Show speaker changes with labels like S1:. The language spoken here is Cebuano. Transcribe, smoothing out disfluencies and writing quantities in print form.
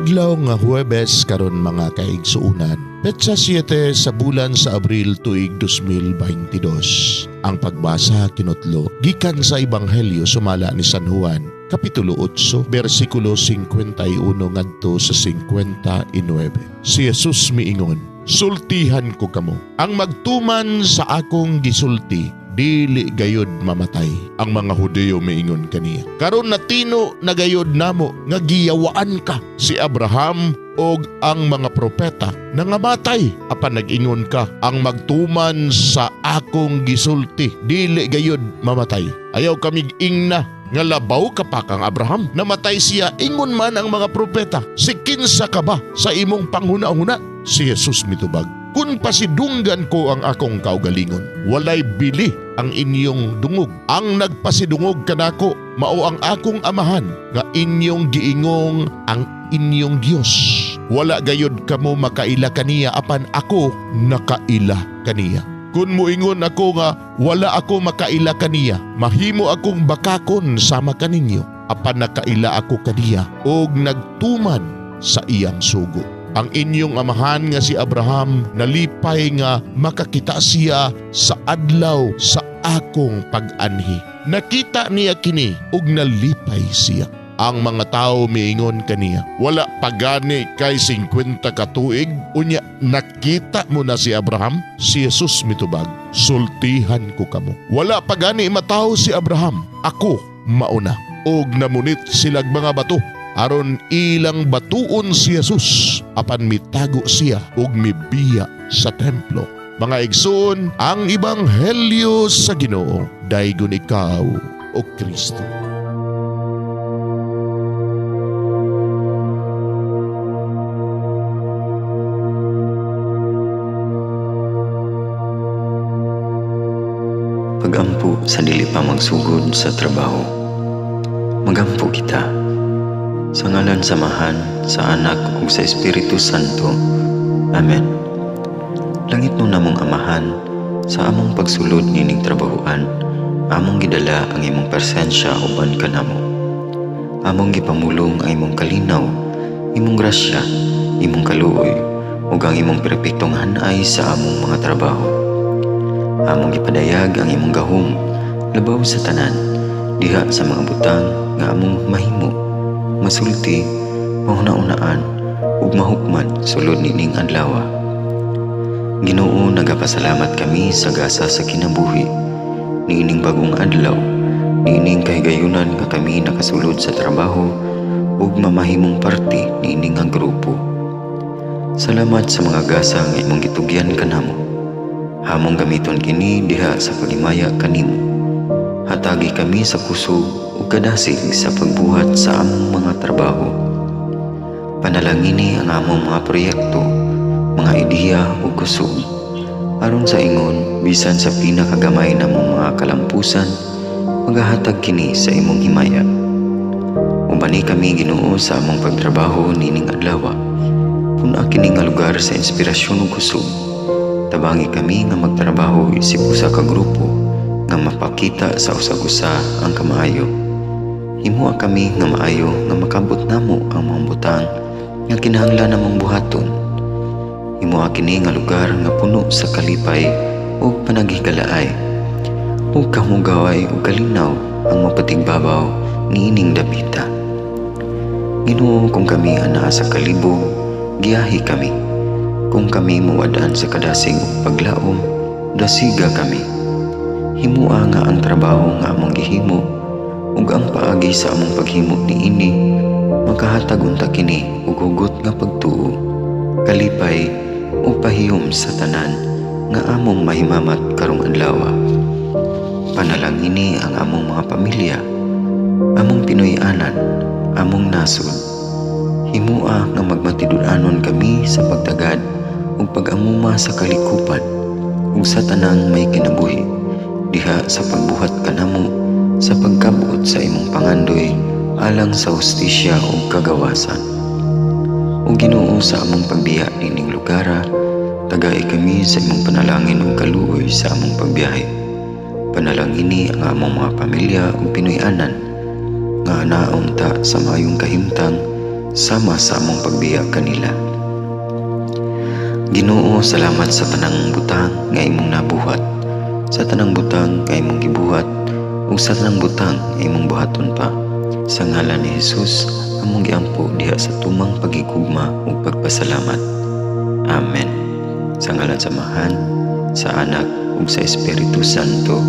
S1: Adlaw nga Huwebes karon, mga kaigsuunan. Petsa 7 sa bulan sa Abril, tuig 2022. Ang pagbasa kinutlo gikan sa Ebanghelyo sumala ni San Juan, Kapitulo 8, bersikulo 51 ngadto sa 59. Si Jesus miingon, "Sultihan ko kamo, ang magtuman sa akong gisulti, dili gayod mamatay." Ang mga Hudiyo miingon kaniya, "Karon natino na gayod namo nga giyawaan ka. Si Abraham og ang mga propeta nangamatay, apan nag-ingon ka, 'Ang magtuman sa akong gisulti dili gayod mamatay.' Ayaw kamig ingna nga labaw ka pa kang Abraham. Namatay siya, ingon man ang mga propeta. Si kinsa ka ba sa imong panghuna-huna?" Si Jesus mitubag, "Kung pasidunggan ko ang akong kaugalingon, walay bili ang inyong dungog. Ang nagpasidungog kanako mao ang akong Amahan nga inyong giingong ang inyong Dios. Wala gayod kamo makaila kaniya, apan ako nakaila kaniya. Kung muingon ako nga wala ako makaila kaniya, mahimo akong bakakon sama kaninyo. Apan nakaila ako kaniya og nagtuman sa iyang sugo. Ang inyong amahan nga si Abraham nalipay nga makakita siya sa adlaw sa akong pag-anhi. Nakita niya kini ug nalipay siya." Ang mga tao miingon kaniya, "Wala pagani kay 50 ka tuig, unya nakita mo na si Abraham?" Si Jesus mitubag, "Sultihan ko kamo, wala pagani matawo si Abraham, ako mauna." Og namunit silag mga bato aron ilang batuon si Jesus, apan mitago siya ug mibiya sa templo. Mga igsoon, ang ebanghelyo sa Ginoo. Daygon ikaw, o Kristo.
S2: Pagampo sa dili pa magsugod sa trabaho. Magampo kita. Sa ngalan sa Amahan, sa Anak ug sa Espiritu Santo. Amen. Langit no namong Amahan, sa among pagsulod nining trabahoan, among gidala ang imong presensya uban kanamo. Among gipamulong ang imong kalinaw, imong grasya, imong kaluoy, ug ang imong perpektong hanay sa among mga trabaho. Among gipadayag ang imong gahom labaw sa tanan diha sa mga butang nga among mahimo, masulti, mahuna-unaan ug mahukman sulod nining adlaw. Ginoo, nagapasalamat kami sa gasa sa kinabuhi niining bagong adlaw, niining kahigayunan nga kami nakasulod sa trabaho ug mamahimong parte niini nga grupo. Salamat sa mga gasa nga imong gitugyan kanamo. Hamong gamiton kini diha sa paghimaya kanimo. Hatagi kami sa kusog ug kadasig sa pagbuhat sa among mga trabaho. Panalangini ang among mga proyekto, mga ideya ug kusog. Aron sa ingon, bisan sa pinakagamay namong mga kalampusan, magahatag kini sa imong himaya. Ubani kami, Ginoo, sa among pagtrabaho nining adlaw. Pun-a kini nga lugar sa inspirasyon ug kusog. Tabangi kami nga magtrabaho isip usa ka grupo nga mapakita sa usag-usa ang kamaayo. Himoa kami nga maayo nga makabot namo ang mga butang nga kinahanglan namong buhaton. Himoa kini nga lugar nga puno sa kalipay ug panaghigalaay, ug kamugaway ug kalinaw ang mapatigbabaw niining dapita. Ginoo, kung kami anaa sa kalibog, giyahi kami. Kung kami mawad-an sa kadasig ug paglaom, dasiga kami. Himoa nga ang trabaho nga among gihimo ug ang paagi sa among paghimo niini makahatag unta kini og hugot nga pagtuo, kalipay ug pahiyom sa tanan nga among mahimamat karong adlaw. Panalangini ang among mga pamilya, among Pinoy-anan, among nasod. Himoa nga magmatinud-anon kami sa pagtagad ug pag-amuma sa kalikupan ug sa tanang may kinabuhi diha sa pagbuhat kanamo sa pagkabot sa imong pangandoy alang sa hustisya ug kagawasan. O Ginoo, sa among pagbiya nining lugara, tagai kami sa imong panalangin ug kaluoy sa among pagbiyahe. Panalangini ang among mga pamilya ug Pinoy-anan nga anaon ta sa maayong kahimtang sama sa among pagbiya kanila. Ginoo, salamat sa tanang butang nga imong nabuhat, sa tanang butang nga imong gibuhat, ug sa tanang butang nga imong buhaton pa. Sa ngalan ni Jesus, among giampo diha sa tumang pagigugma ug pagpasalamat. Amen. Sa ngalan sa Amahan, sa Anak ug sa Espiritu Santo.